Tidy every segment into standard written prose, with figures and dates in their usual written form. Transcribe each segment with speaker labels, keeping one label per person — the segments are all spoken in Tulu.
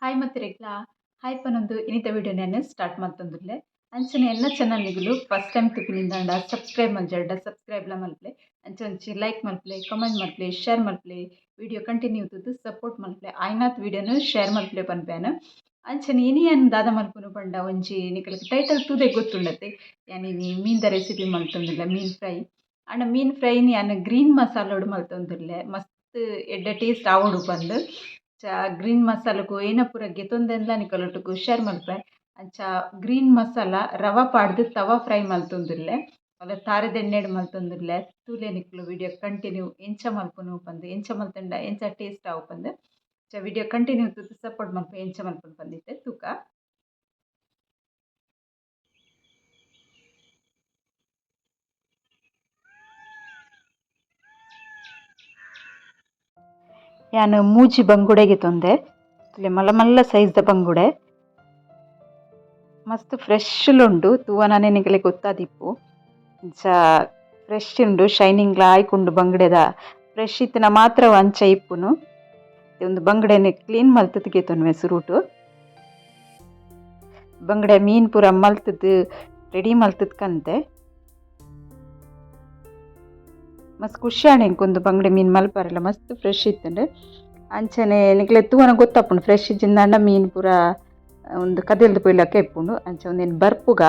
Speaker 1: Hi ಮತ್ತಿರೆಗ್ಲಾ hi ಪನೊಂದು ಇನ್ನಿತ ವಿಡಿಯೋನ ಸ್ಟಾರ್ಟ್ ಮಲ್ತೊಂದುಲ್ಲೆ. ಅಂಚನೆ ಎನ್ನ ಚಾನಲ್ನಿಗುಲು ಫಸ್ಟ್ ಟೈಮ್ ತುಪಿನಿಂದಾಂಡ ಸಬ್ಸ್ಕ್ರೈಬ್ ಮಲ್ಜಾರ್ಡ ಸಬ್ಸ್ಕ್ರೈಬ್ಲ ಮಲ್ಪಲೆ, ಅಂಚ ಒಂಚಿ ಲೈಕ್ ಮಲ್ಪಲೆ, ಕಮೆಂಟ್ ಮಲ್ಪಲೆ, ಶೇರ್ ಮಲ್ಪಲೆ, ವಿಡಿಯೋ ಕಂಟಿನ್ಯೂ ತೂದು ಸಪೋರ್ಟ್ ಮಲ್ಪಲೆ, ಆಯ್ನಾತ್ ವಿಡಿಯೋನು ಶೇರ್ ಮಲ್ಪಲೆ ಪನ್ಪೇನು. ಅಂಚನೆ ಇನಿ ಯಾನ್ ದಾದ ಮಲ್ಪುನು ಪಂಡ ಒಂಜಿ ನಿಕಲ್ಗೆ ಟೈಟಲ್ ತೂದೆ ಗೊತ್ತುಂಡತೆ, ಯಾನ್ ಇನಿ ಮೀನ್ದ ರೆಸಿಪಿ ಮಲ್ತೊಂದುಲ್ಲೆ, ಮೀನ್ ಫ್ರೈ. ಆಂಡ ಮೀನ್ ಫ್ರೈನ್ ಯಾನ್ ಗ್ರೀನ್ ಮಸಾಲೋಡು ಮಲ್ತೊಂದುಲ್ಲೆ, ಮಸ್ತ್ ಎಡ್ಡೆ ಟೇಸ್ಟ್ ಆವೊಡು ಪಂದ್. ಚ ಗ್ರೀನ್ ಮಸಾಲಗು ಏನ ಪೂರ ಗೆತೊಂದೆನ್ಲ ನಿಕಲೊಟ್ಟುಗು ಶೇರ್ ಮಲ್ಪೆ. ಅಂಚ ಗ್ರೀನ್ ಮಸಾಲ ರವೆ ಪಾಡ್ದು ತವಾ ಫ್ರೈ ಮಲ್ತೊಂದುಲ್ಲೆ, ಅಲ್ಲ ತಾರೆದ ಎಣ್ಣೆಡ್ ಮಲ್ತೊಂದುಲ್ಲೆ. ತೂಲೆ ನಿಕುಲು ವಿಡಿಯೋ ಕಂಟಿನ್ಯೂ ಎಂಚ ಮಲ್ಪುನು ಪಂದ್, ಎಂಚ ಮಲ್ತಂಡ ಎಂಚ ಟೇಸ್ಟ್ ಆವು ಪಂದ್. ಚ ವಿಡಿಯೋ ಕಂಟಿನ್ಯೂ ತೂದು ಸಪೋರ್ಟ್ ಮಲ್ಪೆ, ಎಂಚ ಮಲ್ಪುನು ಪಂದಿತ್ತೆ ತೂಕ. ಯಾನ್ ಮೂಜಿ ಬಂಗುಡೆಗೆ ತೊಂದೆ, ಮಲ್ಲ ಮಲ್ಲ ಸೈಜ್ದ ಬಂಗುಡೆ, ಮಸ್ತ್ ಫ್ರೆಶ್ ಉಂಡು. ತೂವನಾನೆ ನಿಕಲೆ ಗೊತ್ತಾದಿಪ್ಪು, ಇಂಚ ಫ್ರೆಶ್ ಉಂಡು, ಶೈನಿಂಗ್ ಲಾಯ್ಕ್ ಬಂಗಡೆದ ಫ್ರೆಶ್ ಇತ್ತಿನ ಮಾತ್ರ ಅಂಚ ಇಪ್ಪುನು. ಒಂದು ಬಂಗಡೆನೆ ಕ್ಲೀನ್ ಮಲ್ತದ್ ಗೆತೊನುವೆ ಸುರುಟು. ಬಂಗಡೆ ಮೀನ್ ಪೂರ ಮಲ್ತದ್ ರೆಡಿ ಮಲ್ತದ್ ಕಂತೆ. ಮಸ್ತ್ ಖುಷಿ ಆಂಡ್ ಎಂಕೊಂದು ಬಂಗಡೆ ಮೀನ್ ಮಲ್ಪರೆಲ, ಮಸ್ತ್ ಫ್ರೆಶ್ ಇತ್ತುಂಡು. ಅಂಚನೆ ನಿಕ್ಲೆ ತೂವನ ಗೊತ್ತಾಪುಂಡು ಫ್ರೆಶ್ ಇಜ್ಜಿಂದಾಂಡ ಮೀನ್ ಪೂರ ಒಂದು ಕದೆಲ್ದು ಪೊಯ್ಲಕ್ಕ ಇಪ್ಪುಂಡು. ಅಂಚ ಒಂದೇನು ಬರ್ಪುಗ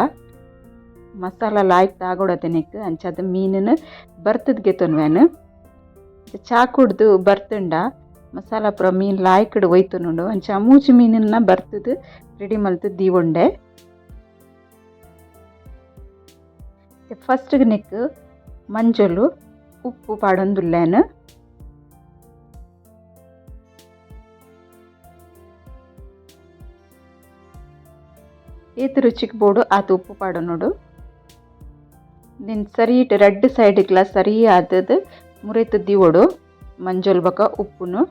Speaker 1: ಮಸಾಲ ಲಾಯ್ಕ್ ತಾಗೊಡತೆ ನೆಕ್. ಅಂಚ ಅದು ಮೀನನ್ನು ಬರ್ತದ್ ಗೆತೊನುವೆನ್ ಚಾಕುಡ್ದು ಬರ್ತುಂಡ ಮಸಾಲ ಪೂರ ಮೀನ್ ಲಾಯ್ಕಡ್ ಒಯ್ತೊನುಂಡು. ಅಂಚ ಮೂಜಿ ಮೀನನ್ನ ಬರ್ತದ್ ರೆಡಿ ಮಲ್ತದ್ ದೀವೊಂಡೆ. ಫಸ್ಟ್ ನೆಕ್ ಮಂಜೊಲು ಉಪ್ಪು ಪಾಡೊಂದುಲ್ಲೇನು. ಏತ್ ರುಚಿಕ್ ಬೋಡು ಆತ್ ಉಪ್ಪು ಪಾಡೊನೊಡು. ದಿನ್ ಸರಿ ರಡ್ಡ್ ಸೈಡ್ಗ್ಲ ಸರಿ ಆದದ್ ಮುರೆತ್ ದೀವೊಡು ಮಂಜೊಲ್ ಬೊಕ ಉಪ್ಪುನು.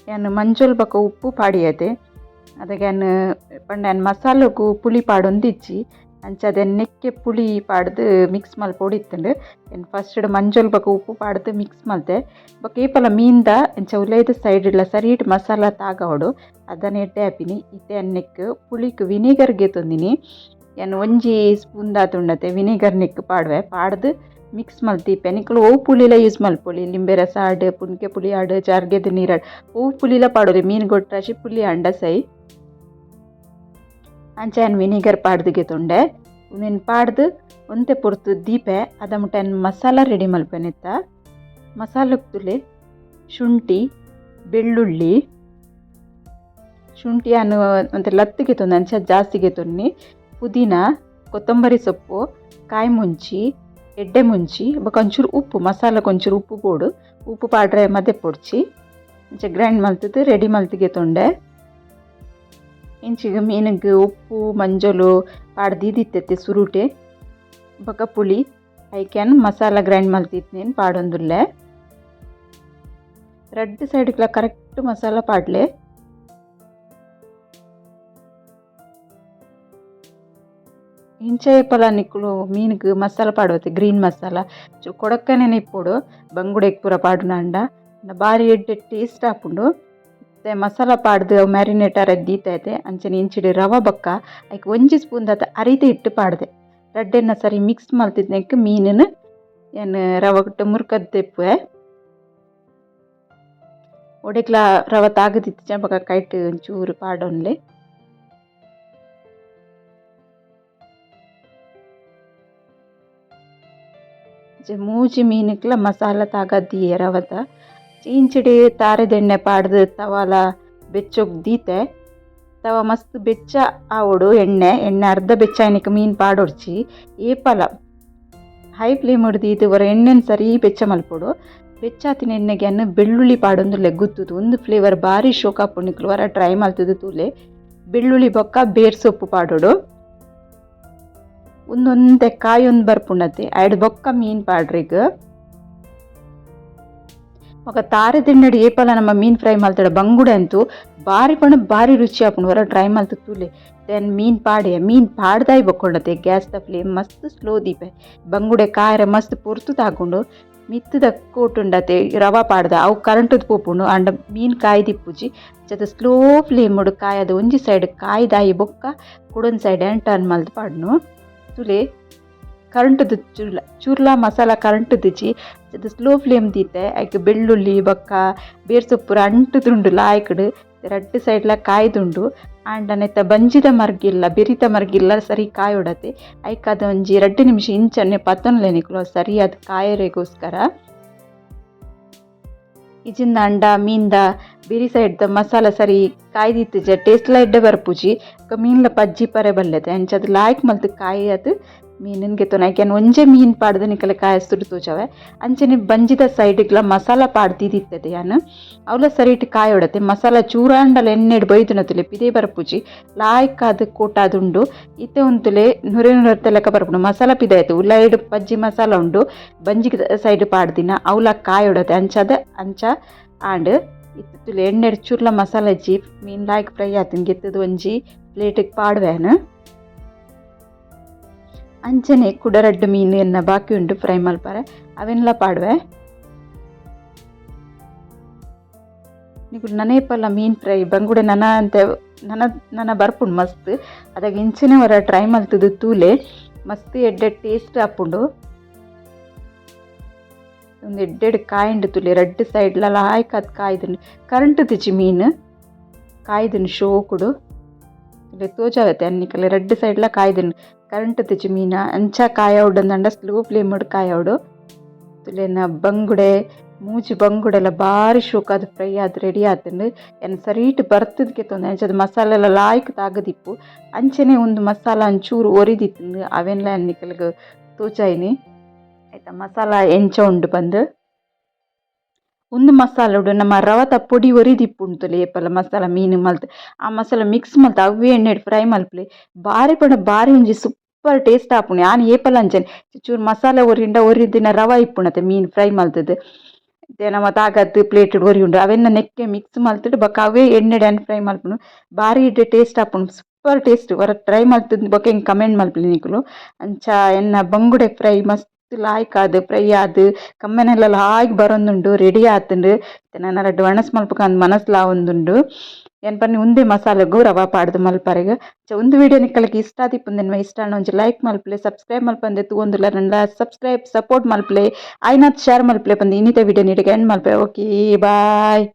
Speaker 1: ಯಾನ್ ಮಂಜೊಲ್ ಬೊಕ ಉಪ್ಪು ಪಾಡಿಯತೆ. ಅದಗ ಯಾನ್ ಪಂಡ ಯಾನ್ ಮಸಾಲಗು ಪುಳಿ ಪಾಡೊಂದಿಜ್ಜಿ, ಅಂಚ ಅದೆನ್ ನೆಕ್ಕೆ ಪುಳಿ ಪಾಡ್ದು ಮಿಕ್ಸ್ ಮಲ್ಪೊಡಿತ್ತುಂಡು. ಯಾನ್ ಫಸ್ಟ್ ಮಂಜೊಲ್ ಬೊಕ ಉಪ್ಪು ಪಾಡ್ದು ಮಿಕ್ಸ್ ಮಲ್ತೆ. ಬೊಕ ಏಪಲ ಮೀನ್ದ ಇಂಚ ಉಲೈದ ಸೈಡ್ಲ ಸರಿಟ್ ಮಸಾಲ ತಾಗವೊಡು, ಅದನ್ನ ಎಡ್ಡೆ ಆಪಿನಿ. ಇತ್ತೆ ಯಾನ್ ನೆಕ್ ಪುಳಿಕ್ ವಿನೇಗರ್ ಗೆತೊಂದಿನಿ. ಯಾನ್ ಒಂಜಿ ಸ್ಪೂನ್ ದಾತ್ ಉಂಡತೆ ವಿನೇಗರ್ ನೆಕ್ ಪಾಡುವೆ, ಪಾಡ್ದು ಮಿಕ್ಸ್ ಮಲ್ತಿಪ್ಪೆ. ನಿಕುಲು ಒವು ಪುಳಿಲ ಯೂಸ್ ಮಲ್ಪೊಲಿ, ಲಿಂಬೆ ರಸ ಆಡ್, ಪುನ್ಕೆ ಪುಳಿ ಆಡ್, ಜಾರ್ಗೆದ ನೀರು ಆಡ್, ಒವು ಪುಳಿಲ ಪಾಡೊಲಿ, ಮೀನ್ ಗೊಟ್ರಾಶಿ ಪುಳಿ ಆಂಡ ಸೈ. ಅಂಚ ಯಾನ್ ವಿನೇಗರ್ ಪಾಡ್ದು ಗೆತೊಂಡೆ. ಉಂದೆನ್ ಪಾಡ್ದು ಒಂತೆ ಪೊರ್ತು ದೀಪೆ. ಅದ ಮುಟ ಯಾನ್ ಮಸಾಲ ರೆಡಿ ಮಲ್ಪೆನೆತ್ತ. ಮಸಾಲಗ್ ತೂಲೆ ಶುಂಠಿ ಬೆಳ್ಳುಳ್ಳಿ, ಶುಂಠಿ ಯಾನ್ ಒಂತೆ ಲತ್ತ್ ಗೆತೊಂದೆ ಅಂಚ ಜಾಸ್ತಿ ಗೆತೊನ್ನಿ, ಪುದೀನ, ಕೊತ್ತಂಬರಿ ಸೊಪ್ಪು, ಕಾಯಿ ಮುಂಚಿ, ಎಡ್ಡೆ ಮುಂಚಿ, ಬೊಕ ಒಂಚೂರು ಉಪ್ಪು. ಮಸಾಲಗ್ ಒಂಚೂರು ಉಪ್ಪು ಬೋಡು, ಉಪ್ಪು ಪಾಡ್ರೆ ಮದೆ ಪೊಡ್ಚಿ. ಅಂಚ ಗ್ರೈಂಡ್ ಮಲ್ತುದು ರೆಡಿ ಮಲ್ತ್ ಗೆತೊಂಡೆ. ಇಂಚಿಗ್ ಮೀನುಗ್ ಉಪ್ಪು ಮಂಜೊಲು ಪಾಡ್ದ್ ದೀದಿತ್ತೆತ್ತೆ ಸುರುಟೆ. ಬೊಕ ಪುಳಿ ಐಕ್ ಯಾನ್ ಮಸಾಲ ಗ್ರೈಂಡ್ ಮಲ್ತಿತ್ತಿನೆನ್ ಪಾಡೊಂದುಲ್ಲೆ. ರಡ್ಡ್ ಸೈಡ್ಗ್ಲ ಕರೆಕ್ಟ್ ಮಸಾಲ ಪಾಡ್ಲೆ. ಇಂಚ ಏಪಲ ನಿಕುಲು ಮೀನ್ಗ್ ಮಸಾಲ ಪಾಡೊತೆ ಗ್ರೀನ್ ಮಸಾಲ ಚೂರು ಕೊಡಕ್ಕನೆ ಇಪ್ಪೊಡು ಬಂಗುಡೆಗ್ ಪೂರ ಪಾಡುನಾಂಡ ಬಾರಿ ಎಡ್ಡೆ ಟೇಸ್ಟ್ ಆಪುಂಡು. ಇತ್ತೆ ಮಸಾಲ ಪಾಡ್ದು ಅವು ಮ್ಯಾರಿನೇಟ್ ಆರೆ ದೀತೈತೆ. ಅಂಚನೆ ಇಂಚಿಡ್ ರವೆ ಬೊಕ್ಕ ಐಕ್ ಒಂಜಿ ಸ್ಪೂನ್ ದಾತ ಅರಿತ ಹಿಟ್ಟು ಪಾಡ್ದೆ. ರಡ್ಡೆನ್ನ ಸರಿ ಮಿಕ್ಸ್ ಮಲ್ತಿದ್ನೆಕ್ ಮೀನುನು ಯಾನ್ ರವೆ ಮುರ್ಕದ್ ದೆಪ್ಪುವೆ. ಒಡೆಕ್ಲ ರವೆ ತಾಗದಿತ್ತಿಜ, ಬೊಕ ಕೈಟ್ ಒಂಚೂರು ಪಾಡೊನ್ಲೆ. ಮೂಜಿ ಮೀನುಗ್ಲ ಮಸಾಲ ತಾಗದ್ ದೀಯೆ ರವತ. ಇಂಚಿಡ್ ತಾರೆದೆಣ್ಣೆ ಪಾಡ್ದು ತವಾಲ ಬೆಚ್ಚೊಗ್ ದೀತೆ. ತವ ಮಸ್ತ್ ಬೆಚ್ಚ ಆವೊಡು ಎಣ್ಣೆ, ಎಣ್ಣೆ ಅರ್ಧ ಬೆಚ್ಚ ಆಯ್ನಕ ಮೀನ್ ಪಾಡೊಡ್ಚಿ. ಏಪಲ ಹೈ ಫ್ಲೇಮ್ ದೀದ್ ಒರ ಎಣ್ಣೆನ್ ಸರಿ ಬೆಚ್ಚ ಮಲ್ಪೊಡು. ಬೆಚ್ಚ ಆತಿನ ಎಣ್ಣೆಗೆ ಯಾನ್ ಬೆಳ್ಳುಳ್ಳಿ ಪಾಡೊಂದುಲ್ಲೆ ಗುತ್ತುದು, ಉಂದು ಫ್ಲೇವರ್ ಬಾರಿ ಶೋಕ್ ಆಪುಂಡು. ನಿಕುಲು ಒರ ಟ್ರೈ ಮಲ್ತುದು ತೂಲೆ. ಬೆಳ್ಳುಳ್ಳಿ ಬೊಕ್ಕ ಬೇರ್ ಸೊಪ್ಪು ಪಾಡೊಡು. ಉಂದೊಂತೆ ಕಾಯೊಂದು ಬರ್ಪುಂಡತೆ, ಐಡ್ ಬೊಕ್ಕ ಮೀನ್ ಪಾಡ್ರಿಗ್. ಬೊಕ ತಾರೆದ ಏಪಲ ನಮ್ಮ ಮೀನ್ ಫ್ರೈ ಮಲ್ತಡ ಬಂಗುಡೆ ಅಂತೂ ಬಾರಿ ಪಂಡ ಬಾರಿ ರುಚಿ ಆಪುಂಡು. ಒರ ಟ್ರೈ ಮಲ್ತ್ ತೂಲೆ. Then ಮೀನ್ ಪಾಡೆ, ಮೀನ್ ಪಾಡ್ದಾಯಿ ಬೊಕ್ಕೊಂಡತೆ ಗ್ಯಾಸ್ ದ ಫ್ಲೇಮ್ ಮಸ್ತ್ ಸ್ಲೋ ದೀಪೆ. ಬಂಗುಡೆ ಕಾಯರೆ ಮಸ್ತ್ ಪೊರ್ತು ತಾಗುಂಡು. ಮಿತ್ತದ ಕೋಟ್ ಉಂಡತೆ ರವಾ ಪಾಡ್ದ, ಅವು ಕರೆಂಟುದು ಪೋಪುಂಡು. ಆಂಡ ಮೀನ್ ಕಾಯ್ದಿಪ್ಪುಜಿ. ಅಂಚಾದ್ ಸ್ಲೋ ಫ್ಲೇಮ್ ಕಾಯದ ಒಂಜಿ ಸೈಡ್ ಕಾಯ್ದಾಯಿ ಬೊಕ್ಕ ಕುಡೊಂಜಿ ಸೈಡ್ ಟರ್ನ್ ಮಲ್ತ್ ಪಾಡ್ನು. ತೂಲೆ, ಕರೆಂಟುದು ಚೂರ್ಲ ಚೂರ್ಲ ಮಸಾಲ ಕರೆಂಟುದಿಜಿ. ಅದು ಸ್ಲೋ ಫ್ಲೇಮ್ ದೀತೆ. ಐಕ್ ಬೆಳ್ಳುಳ್ಳಿ ಬೊಕ್ಕ ಬೇರ್ ಸೊಪ್ಪು ಅಂಟುದುಂಡು ಲಾಯ್ಕಡ್. ರಡ್ಡ್ ಸೈಡ್ಲ ಕಾಯ್ದುಂಡು. ಆಂಡ ನೆತ್ತ ಬಂಜಿದ ಮರ್ಗಿಲ್ಲ, ಬೆರಿತ ಮರ್ಗಿಲ್ಲ ಸರಿ ಕಾಯೊಡತೆ. ಐಕ್ ಅದು ಒಂಜಿ 2 ನಿಮಿಷ ಇಂಚನೆ ಪತ್ತೊನ್ಲೆ ನಿಕುಲು, ಸರಿಯಾದ್ ಕಾಯರೆಗೋಸ್ಕರ. ಇಜಿಂದ ಅಂಡ ಮೀನ್ದ ಬೆರಿ ಸೈಡ್ ದ ಮಸಾಲ ಸರಿ ಕಾಯ್ದಿತ್ತುಜ, ಟೇಸ್ಟ್ ಲ ಎಡ್ಡೆ ಬರ್ಪುಜಿ. ಬೊಕ ಮೀನ್ಲ ಪಜ್ಜಿ ಪರೆ ಬಲ್ಲೆತೆ. ಅಂಚಾದ್ ಲಾಯ್ಕ್ ಮಲ್ತ್ ಕಾಯದ್ ಮೀನುನ್ ಗೆತೊನ. ಐಕ್ ಯಾನ್ ಒಂಜೆ ಮೀನ್ ಪಾಡ್ದ್ ನಿಕಲೆ ಕಾಯಸ್ತುಡು ತೋಜಾವೆ. ಅಂಚನೆ ಬಂಜಿದ ಸೈಡ್ಗ್ಲ ಮಸಾಲ ಪಾಡ್ದ್ ದೀದಿತ್ತದೆ ಯಾನ್. ಅವ್ಲ ಸರಿಟ್ ಕಾಯೊಡತೆ. ಮಸಾಲ ಚೂರಾಂಡಲ ಎಣ್ಣೆಡ್ ಬೈದುನ ತೂಲೆ, ಪಿದಯಿ ಬರ್ಪುಜಿ. ಲಾಯ್ಕ್ ಆದ್ ಕೋಟಾದುಂಡು. ಇತ್ತೆ ಉಂತುಲೆ, ನುರೆ ನುರೆತ ಲೆಕ ಬರ್ಪುಂಡು. ಮಸಾಲ ಪಿದಯಿ ಉಲಯಿಡ್ ಪಜ್ಜಿ ಮಸಾಲ ಉಂಡು. ಬಂಜಿಗ್ ಸೈಡ್ ಪಾಡ್ದಿನ ಅವ್ಲ ಕಾಯೊಡತೆ. ಅಂಚಾದ್ ಅಂಚ ಆಂಡ್. ಇತ್ತೆ ತೂಲೆ, ಎಣ್ಣೆಡ್ ಚೂರ್ಲ ಮಸಾಲ ಇಜ್ಜಿ. ಮೀನ್ ಲಾಯ್ಕ್ ಫ್ರೈ ಆತುಂಡು. ಗೆತ್ತುದು ಒಂಜಿ ಪ್ಲೇಟಿಗೆ ಪಾಡುವೆ ಯಾನ್. ಅಂಚನೆ ಕುಡ ರಡ್ಡ್ ಮೀನು ಎನ್ನ ಬಾಕಿ ಉಂಡು ಫ್ರೈ ಮಲ್ಪರೆ, ಅವೆನ್ಲ ಪಾಡುವೆ. ನಿಕುಲು ನನೇಪಲ್ಲ ಮೀನ್ ಫ್ರೈ ಬಂಗುಡೆ ನನ ಅಂತ ನನ ನನ ಬರ್ಪುಂಡು ಮಸ್ತ್. ಅದಾಗ ಇಂಚನೆ ಒರ ಟ್ರೈ ಮಲ್ತುದು ತೂಲೆ, ಮಸ್ತ್ ಎಡ್ಡೆ ಟೇಸ್ಟ್ ಆಪುಂಡು. ಒಂದು ಎಡ್ಡೆಡ್ ಕಾಯಿಂಡು ತೂಲೆ, ರಡ್ಡ್ ಸೈಡ್ಲ ಲಾಯ್ಕ್ ಕಾಯ್ದುಂಡು. ಕರೆಂಟ್ ತಿಜಿ, ಮೀನು ಕಾಯ್ದುಂಡು ಶೋಕುಡು. ತೋಜಾವತ್ತೆ ಅನ್ನಿಕಲೆ, ರಡ್ಡ್ ಸೈಡ್ಲ ಕಾಯ್ದುಂಡು. ಕರೆಂಟ್ ತಿಜಿ ಮೀನ. ಅಂಚ ಕಾಯೋಡು ಸ್ಲೋ ಫ್ಲೇಮ್ ಕಾಯೋಡು. ತುಲೆನ ಬಂಗುಡೆ, ಮೂಜಿ ಬಂಗುಡೆಲ ಬಾರಿ ಶೋಕಾದ್ ಫ್ರೈ ಆದ್ ರೆಡಿ ಆತುಂಡು. ಎನ್ ಸರೀಟ್ ಬರ್ತದಕ್ಕೆ ತೊಂದರೆ. ಅಂಚದ ಮಸಾಲೆ ಎಲ್ಲ ಲಾಯ್ಕ್ ತಾಗದಿಪ್ಪು. ಅಂಚನೆ ಒಂದು ಮಸಾಲ ಒಂಚೂರು ಒರಿದಿತ್ತುಂಡು, ಅವೆನ್ಲ ನಿಕಲ್ಗ್ ತೋಜಾಯಿನಿ ಆಯ್ತಾ, ಮಸಾಲ ಎಂಚ ಉಂಡು ಪಂದ್. ಉಂದು ಮಸಾಲೊಡು ನಮ್ಮ ರವತ ಪೊಡಿ ಒರಿದಿಪ್ಪುಂಡು ಏಪಲ ಮಸಾಲ ಮೀನು ಮಲ್ತ್, ಆ ಮಸಾಲ ಮಿಕ್ಸ್ ಮಲ್ತ್ ಅವ್ವೇ ಎಣ್ಣೆಡ್ ಫ್ರೈ ಮಲ್ಪುಲೆ. ಬಾರಿ ಪಂಡ ಬಾರಿ ಒಂಜಿ ಸೂಪರ್ ಟೇಸ್ಟ್ ಆಪುಂಡು. ಯಾನ್ ಏಪಲ ಅಂಚನೆ ಚೂರು ಮಸಾಲೆ ಒರಿಂಡ ಒರಿದಿನ ರವ ಇಪ್ಪುಂಡತೆ ಮೀನ್ ಫ್ರೈ ಮಲ್ತುದು, ಇತ್ತೆ ನಮ ತಾಗತ್ ಪ್ಲೇಟ್ ಒರಿ ಉಂಡು, ಅವೆನ್ನ ನೆಕ್ಕೆ ಮಿಕ್ಸ್ ಮಲ್ತುಡು ಬೊಕ ಅವೇ ಎಣ್ಣೆಡ್ ಯಾನ್ ಫ್ರೈ ಮಲ್ಪುನು. ಬಾರಿ ಎಡ್ಡೆ ಟೇಸ್ಟ್ ಆಪುಂಡು, ಸೂಪರ್ ಟೇಸ್ಟ್. ಒರ ಟ್ರೈ ಮಲ್ತುದು ಬೊಕ ಎಂಕ್ ಕಮೆಂಟ್ ಮಲ್ಪುಲೆ ನಿಕುಲು. ಅಂಚ ಎನ್ನ ಬಂಗುಡೆ ಫ್ರೈ ಮಸ್ತ್ ಲಾಯ್ಕ್ ಆದ್ ಫ್ರೈ ಆದ್ ಕಮ್ಮೆನೆಲ್ಲ ಲಾಯ್ಕ್ ಬರೊಂದುಂಡು, ರೆಡಿ ಆತುಂಡು. ನನ ರಡ್ಡ್ ವಣಸ್ ಮಲ್ಪುಗ ಮನಸ್ಲ ಆವೊಂದುಂಡು. ಯಾನ್ ಪನ್ನಿ ಉಂದೇ ಮಸಾಲೆಗು ರವಾ ಪಾಡ್ದು ಮಲ್ಪರೆಗ್. ಉಂದು ವಿಡಿಯೋ ನಿಕಲ್ಗೆ ಇಷ್ಟ ಆದಿಪ್ಪುಂದು. ಇಷ್ಟ ಆಂಡ ಒಂಜಿ ಲೈಕ್ ಮಲ್ಪುಲೆ. ಸಬ್ಸ್ಕ್ರೈಬ್ ಮಲ್ಪಂದೆ ತೂವೊಂದುಲ್ಲರ್ ಸಬ್ಸ್ಕ್ರೈಬ್ ಸಪೋರ್ಟ್ ಮಲ್ಪುಲೆ. ಆಯ್ನಾತ್ ಶೇರ್ ಮಲ್ಪುಲೆ ಪಂದ್ ಇನಿತ ವಿಡಿಯೋ ಇಡೆಗ್ ಎಂಡ್ ಮಲ್ಪೆ. Okay, boy.